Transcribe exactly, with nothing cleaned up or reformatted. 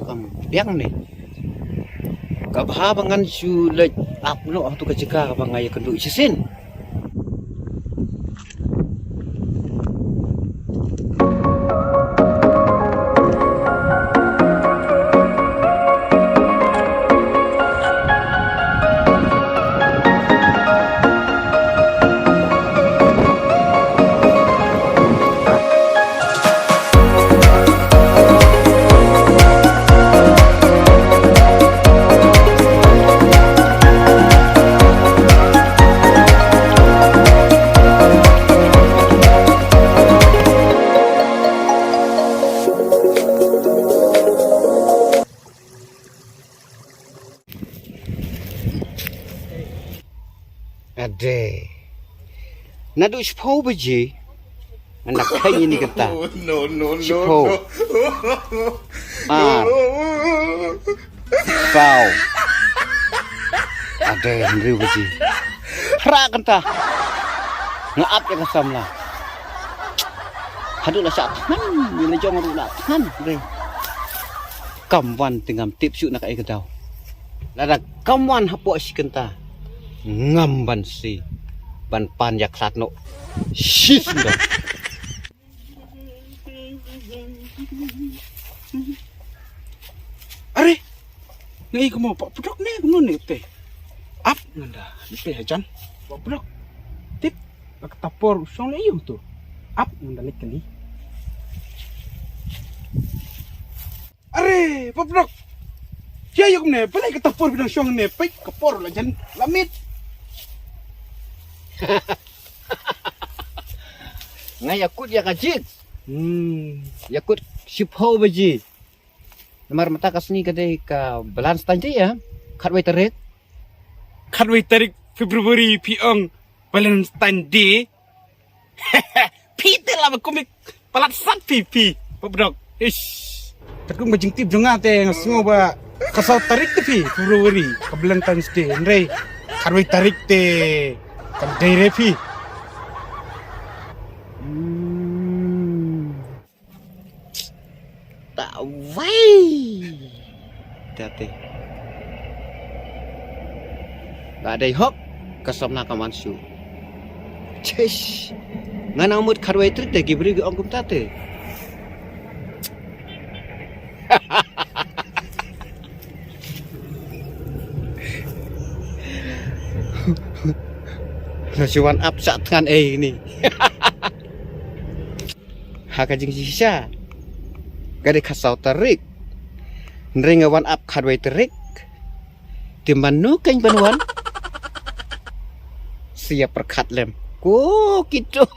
Kam biang ne. Ka bha ba ngan shu leit ap noh ha tu ka jaka ba nga ïa kynduh shisien. Ade. Naduh shiphew baje. Anak khain ini kata. No, no, no, shiphew. No. Ar. Saw. Ade, hynriew baje. Phra kata. Nga ap ïa ka samla. Haduh la shah than, ïa la jong ruh la than. Re. Kam wan te ngam tip shuh na kaei ka daw. Lada kam wan hapoh shi kynta ngam ban si ban pan ïa khlad noh. Shi sendok. Are. Ngi kumno pa pdok ne kumno ne te. Ap ngan da ne te hajan. Pa pdok. Tip. Ka ta por u shong le ïa u tu. Ap ngan da ne kali. Are, pa pdok. Ïa ïa kumne, balei ka ta por phi dang shong ne, peit ka por la jan, la miet. Nga ïa kut ïa ka jik. Hmm. Ïa kut shiphew baje. Namar mynta ka sngi ka dei ka Valentine Day ïa. Khatwei tarik. Khatwei tarik February phi ong Valentine Day. Phi te la ba kumne palat sat phi phi. Pa pdok. Ish. Te kum ba jingtip jong nga te nga sngew ba ka saw tarik te phi February ka Valentine's Day. Hynrei khatwei tarik te ka dei re phi. Hmm. Ta wai. Ta te. Ba dei hok ka samla ka man shu. Chesh. Nga nang mut khatwei tarik te ki briew ki ong kumta te. Nga shu wan ap shah thngan ei ni. Ha ka jingshisha ka dei khatsaw tarik. Hynrei nga wan ap khatwei tarik. Te mano kein ban wan? Sia pyrkhat lem. Ko kito.